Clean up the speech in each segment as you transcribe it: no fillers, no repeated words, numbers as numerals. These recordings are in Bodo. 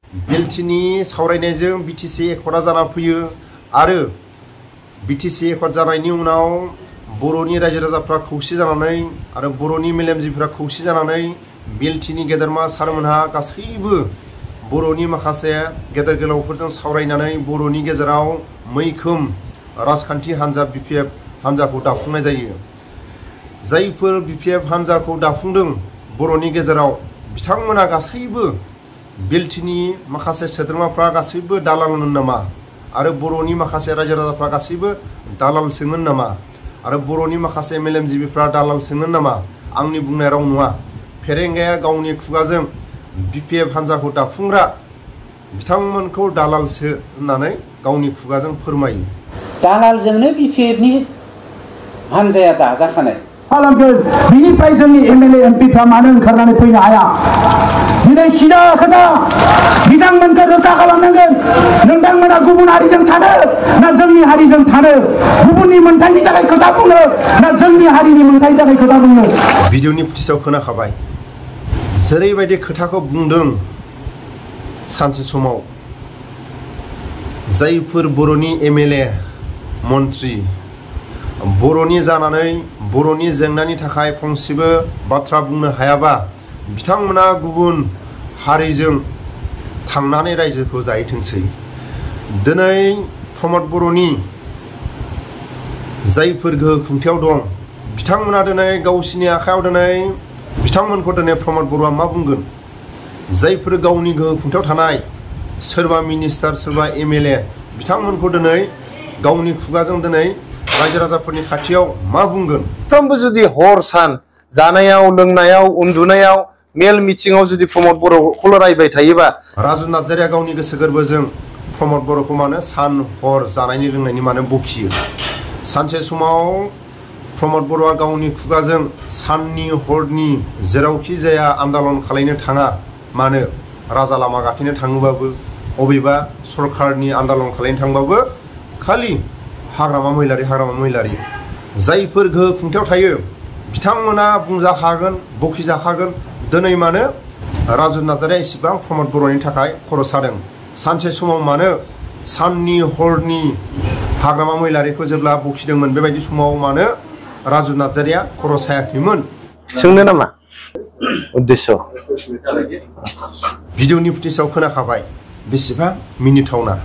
बिलटिनि सावरायनायजों बिटिसि एकर्डा जाना फैयो आरो बिटिसि एकर्ड जानायनि उनाव बर'नि रायजो राजाफ्रा खौसे जानानै आरो बर'नि मेलेमजिबिफ्रा खौसे जानानै बिलटिनि गेदेरमा सारमोनहा गासैबो बर'नि माखासे गेदेर गोलावफोरजों सावरायनानै बर'नि गेजेराव मैखोम राजखान्थि हान्जा बिपिएफ हान्जाखौ दाफुंनाय जायो। जायफोर बिपिएफ हान्जाखौ दाफुंदों बर'नि गेजेराव बिथांमोना गासैबो बिलटिनि माखासे सोद्रोमाफ्रा गासैबो दालालमोन नामा आरो बर'नि माखासे रायजो राजाफ्रा गासैबो दालालसोमोन नामा आरो बर'नि माखासे मेलेमजिबिफ्रा दालालसोमोन नामा आंनि बुंनाय राव नङा। फेरेंगाया गावनि खुगाजों बिपिएफ हान्जाखौ दाफुंग्रा बिथांमोनखौ दालालसो होननानै गावनि खुगाजों फोरमायो। दालालजोंनो बिपिएफनि हान्जाया दाजाखानाय खालामगोन बिनिफ्राय जोंनि एमएलए एमपिफ्रा मानो ओंखारनानै फैनो हाया? दिनै सिदा खोथा बिथांमोनखौ रोखा खालामनांगोन। नोंथांमोना गुबुन हारिजों थानो ना जोंनि हारिजों थानो? गुबुननि मोनथायनि थाखाय खोथा बुंनो ना जोंनि हारिनि मोनथायनि थाखाय खोथा बुंनो? भिडिअनि फुटेजाव खोनाखाबाय जेरैबायदि खोथाखौ बुंदों। सानसे समाव जायफोर बर'नि एमएलए मन्त्रि बर'नि जानानै बर'नि जेंनानि थाखाय फंसेबो बाथ्रा बुंनो हायाबा बिथांमोना गुबुन हारिजों थांनानै रायजोखौ जाहैथोंसै। दिनै प्रमद बर'नि जायफोर गोहो खुंथायाव दं बिथांमोना दिनै गावसिनि आखायाव दिनै बिथांमोनखौ दिनै प्रमद बर'आ मा बुंगोन? जायफोर गावनि गोहो खुंथायाव थानाय सोरबा मिनिस्टार सोरबा एमएलए बिथांमोनखौ दिनै गावनि खुगाजों दिनै रायजो राजाफोरनि खाथियाव मा बुंगोन? सानफ्रोमबो जुदि हर सान जानायाव लोंनायाव उन्दुनायाव मेल मिटिङाव जुदि प्रमद बर'खौल' रायबाय थायोबा राजु नार्जारिया गावनि गोसो गोरबोजों प्रमद बर'खौ मानो सान हर जानायनि लोंनायनि मानो बखियो? सानसे समाव प्रमद बर'आ गावनि खुगाजों साननि हरनि जेरावखि जाया आन्दालन खालायनो थाङा मानो राजा लामा गाथेनो थाङोबाबो अबेबा सरकारनि आन्दालन खालायनो थांबाबो खालि हाग्रामा महिलारि जायफोर गोहो खुंथायाव थायो बिथांमोना बुंजाखागोन बखिजाखागोन। दिनै मानो राजु नार्जारिया इसेबां प्रमद बर'नि थाखाय खर' सादों? सानसे समाव मानो साननि हरनि हाग्रामा महिलारिखौ जेब्ला बखिदोंमोन बेबायदि समाव मानो राजु नार्जारिया खर' सायाखैमोन? सोंनो नामा उद्देश्य? भिडिअनि फुटेजाव खोनाखाबाय बेसेबां मिनिथावना।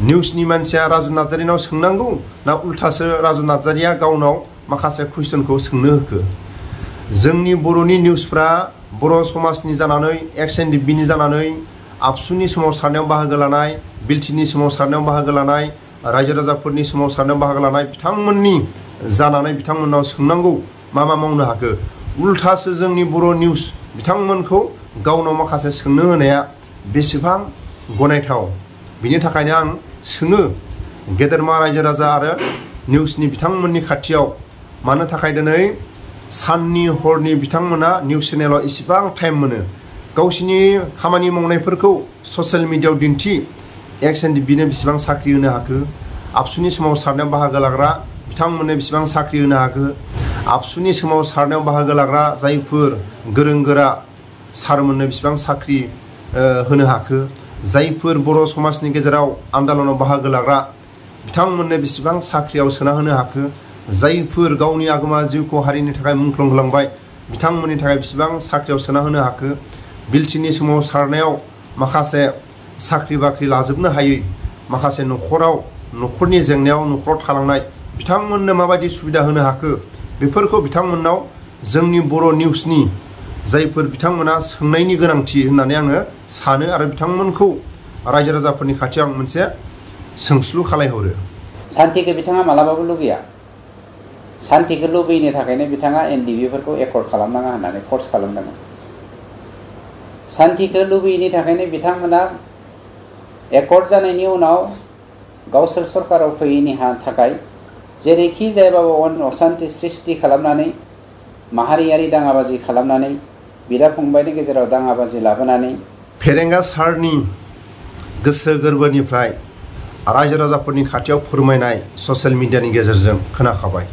निउसनि मानसिया राजु नार्जारिनाव सोंनांगौ ना उल्थासो राजु नार्जारिया गावनाव माखासे कुइसनखौ सोंनो होखो? जोंनि बर'नि निउसफ्रा बर' समाजनि जानानै एक्सएनडिबिनि जानानै आबसुनि सोमावसारनायाव बाहागो लानाय बिलटिनि सोमावसारनायाव बाहागो लानाय रायजो राजाफोरनि सोमावसारनायाव बाहागो लानाय बिथांमोननि जानानै बिथांमोननाव सोंनांगौ मा मावनो हाखो? उल्थासो जोंनि बर' निउस बिथांमोनखौ गावनाव माखासे सोंनो होनाया बेसेबां गनायथाव? बिनि थाखायनो आं सोङो गेदेरमा रायजो राजा आरो निउसनि बिथांमोननि खाथियाव मानो थाखाय दिनै साननि हरनि बिथांमोना निउस चेनेलाव इसेबां टाइम मोनो गावसिनि खामानि मावनायफोरखौ ससियेल मिडियायाव दिन्थि एक्सएनडिबिनो बेसेबां साख्रि होनो हाखो? आबसुनि सोमावसारनायाव बाहागो लाग्रा बिथांमोननो बेसेबां साख्रि होनो हाखो? आबसुनि सोमावसारनायाव बाहागो लाग्रा जायफोर गोरों गोरा सारमोननो बेसेबां साख्रि होनो हाखो? जायफोर बर' समाजनि गेजेराव आन्दालनाव बाहागो लाग्रा बिथांमोननो बेसेबां साख्रियाव सोना होनो हाखो? जायफोर गावनि आगोमा जिउखौ हारिनि थाखाय मुंख्लं होलांबाय बिथांमोननि थाखाय बेसेबां साख्रियाव सोना होनो हाखो? बिलटिनि सोमावसारनायाव माखासे साख्रि बाख्रि लाजोबनो हायै माखासे न'खरनि जेंनायाव न'खराव थालांनाय बिथांमोननो माबायदि सुबिदा होनो हाखो? बेफोरखौ बिथांमोननाव जोंनि बर' निउसनि जायफोर बिथांमोना सोंनायनि गोनांथि होननानै आङो सानो आरो बिथांमोनखौ रायजो राजाफोरनि खाथियाव आं मोनसे सोंस्लु खालायहरो। शान्तिखौ बिथाङा मालाबाबो लुगैया। शान्तिखौ लुबैनो थाखायनो बिथाङा एनडिबिफोरखौ एकर्ड खालामनाङा होननानै फर्स खालामदोंमोन। शान्तिखौ लुबैयैनि थाखायनो बिथांमोना एकर्ड जानायनि उनाव गावसोर सरकाराव फैयैनि थाखाय जेरैखि जायाबाबो अशान्ति सृष्टि खालामनानै माहारियारि दाङाबाजि खालामनानै बिदा फंबायनि गेजेराव दाङाबाजि लाबोनानै फेरेंगा सारनि गोसो गोरबोनिफ्राय रायजो राजाफोरनि खाथियाव फोरमायनाय ससियेल मिडियानि गेजेरजों खोनाखाबाय।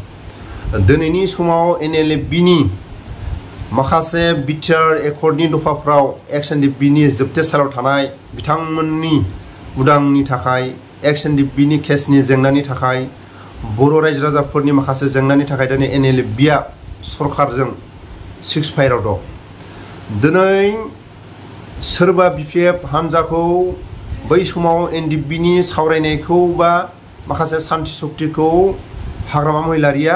दिनैनि समाव एनएलएफबिनि माखासे बिटिआर एकर्डनि दफाफ्राव एक्स-एन-डि-पिनि जोबथे सारियाव थानाय बिथांमोननि उदांनि थाखाय एक्स-एन-डि-पिनि केसनि जेंनानि थाखाय बर' रायजो राजाफोरनि माखासे जेंनानि थाखाय दिनै NLFBआ सरकारजों 6 फाइराव दं। दिनै सोरबा BPF हान्जाखौ बै समाव NDPनि सावरायनायखौ बा माखासे सान्थि सक्तिखौ हाग्रामा महिलारिया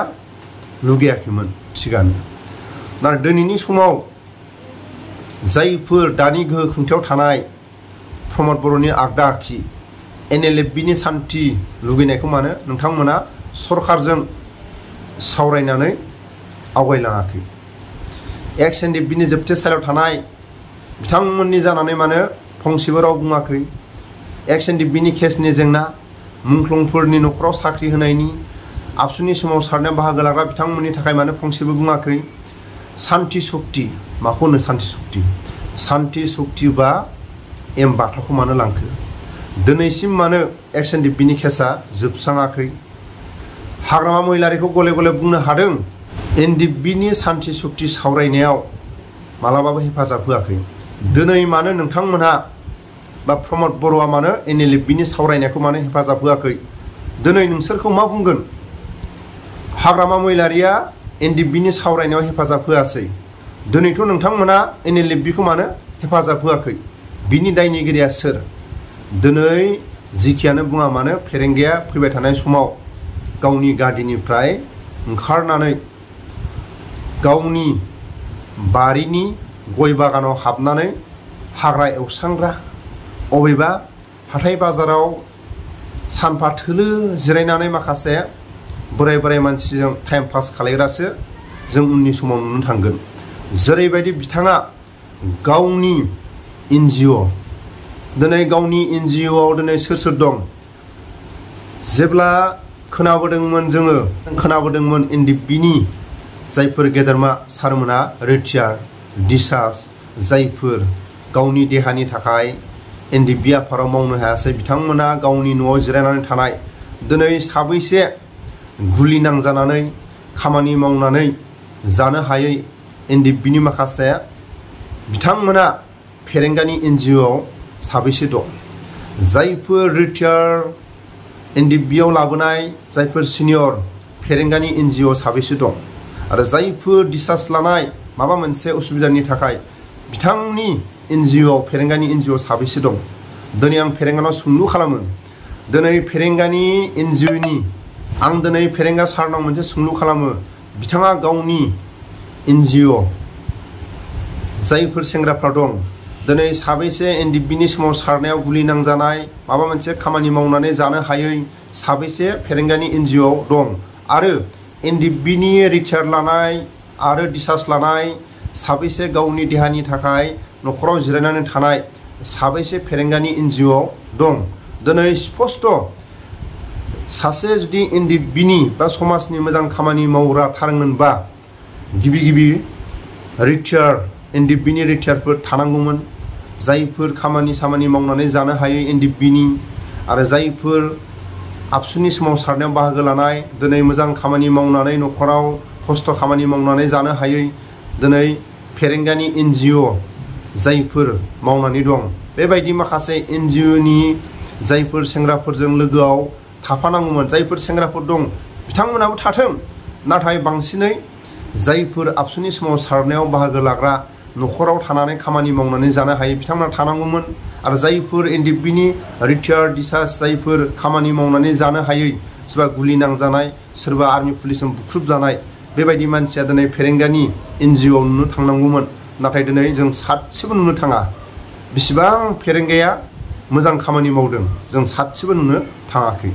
लुगैयाखैमोन, थिगानो। नाथाय दिनैनि समाव जायफोर दानि गोहो खुंथायाव थानाय प्रमद बर'नि आगदा आखि NLFBनि सान्थि लुगैनायखौ मानो नोंथांमोना सरकारजों सावरायनानै आवगायलाङाखै। एक्स-एन-डि-पिनि जोबथे सारियाव थानाय बिथांमोननि जानानै मानो फंसेबो राव बुङाखै। एक्स-एन-डि-पिनि केसनि जेंना, मुंख्लंफोरनि न'खराव साख्रि होनायनि, आबसुनि समाव सारनायाव बाहागो लाग्रा बिथांमोननि थाखाय मानो फंसेबो बुङाखै। सान्थि सक्ति, माखौ होनो सान्थि सक्ति? सान्थि सक्ति बा एम बाथाखौ मानो लांखो? दिनैसिम मानो एक्स-एन-डि-पिनि केसा जोबस्राङाखै? हाग्रामा महिलारिखौ गले गले बुंनो हादों NDPनि सान्थि सक्ति सावरायनायाव मालाबाबो हेफाजाब होआखै। दिनै मानो नोंथांमोनहा बा प्रमद बर'आ मानो NLFBनि सावरायनायखौ मानो हेफाजाब होआखै? दिनै नोंसोरखौ मा बुंगोन? हाग्रामा महिलारिया NDPनि सावरायनायाव हेफाजाब होआसै। दिनैथ' नोंथांमोना NLFBखौ मानो हेफाजाब होआखै? बिनि दायनिगिरिया सोर? दिनै जिखियानो बुङा मानो फेरेंगाया फैबाय थानाय समाव गावनि गादिनिफ्राय ओंखारनानै गावनि बारिनि गय बागानाव हाबनानै हाग्रा एवस्रांग्रा, अबेबा हाथाय बाजाराव सानफा थोलो जिरायनानै माखासे बोराय बोराय मानसिजों टाइम पास खालायग्रासो जों उननि समाव नुनो थांगोन। जेरैबायदि बिथाङा गावनि NGO, दिनै गावनि NGOआव दिनै सोर सोर दं? जेब्ला खोनाबोदोंमोन NDPनि जायफोर गेदेरमा सारमोना रिटायार, डिसार्ज, जायफोर गावनि देहानि थाखाय NDP आफादाव मावनो हायासै, बिथांमोना गावनि न'आव जिरायनानै थानाय, दिनै साबैसे गुलि नांजानानै खामानि मावनानै जानो हायै NDPनि माखासे बिथांमोना फेरेंगानि NGOआव साबैसे दं? जायफोर रिटायार NDPआव लाबोनाय जायफोर सिनियर फेरेंगानि NGO साबैसे दं? आरो जायफोर डिसार्ज लानाय माबा मोनसे उसुबिदानि थाखाय बिथांनि NGOआव फेरेंगानि NGO साबैसे दं? दिनै आं फेरेंगानाव सोंलु खालामो। दिनै फेरेंगानि NGOनि आं दिनै फेरेंगा सारनाव मोनसे सोंलु खालामो। बिथाङा गावनि NGO जायफोर सेंग्राफ्रा दं, दिनै साबैसे NDPनि समाव सारनायाव गुलि नांजानाय, माबा मोनसे खामानि मावनानै जानो हायै साबैसे फेरेंगानि NGOआव दं? आरो NDPनि रिटायार लानाय आरो डिसार्ज लानाय साबैसे गावनि देहानि थाखाय न'खराव जिरायनानै थानाय साबैसे फेरेंगानि NGOआव दं? दिनै स्पष्ट सासे जुदि NDPनि बा समाजनि मोजां खामानि मावग्रा थारमोनबा गिबि रिटायार NDPनि रिटायारफोर थानांगौमोन, जायफोर खामानि मावनानै जानो हायै NDPनि, आरो जायफोर आबसुनि समाव सारनायाव बाहागो लानाय, दिनै मोजां खामानि मावनानै न'खराव खस्थ' खामानि मावनानै जानो हायै दिनै फेरेंगानि NGO जायफोर मावनानै दं, बेबायदि माखासे NGOनि जायफोर सेंग्राफोरजों लोगोआव थाफानांगौमोन, जायफोर सेंग्राफोर दं बिथांमोनाबो थाथों। नाथाय बांसिनै जायफोर आबसुनि समाव सारनायाव बाहागो लाग्रा, न'खराव थानानै खामानि मावनानै जानो हायै बिथांमोना थानांगौमोन। आरो जायफोर NDPनि रिटायार, डिसार्ज, जायफोर खामानि मावनानै जानो हायै, सोरबा गुलि नांजानाय, सोरबा आर्मि पुलिसजों बुख्रुबजानाय, बेबायदि मानसिया दिनै फेरेंगानि NGOआव नुनो थांनांगौमोन। नाथाय दिनै जों सासेबो नुनो थाङा। बेसेबां फेरेंगाया मोजां खामानि मावदों जों सासेबो नुनो थाङाखै।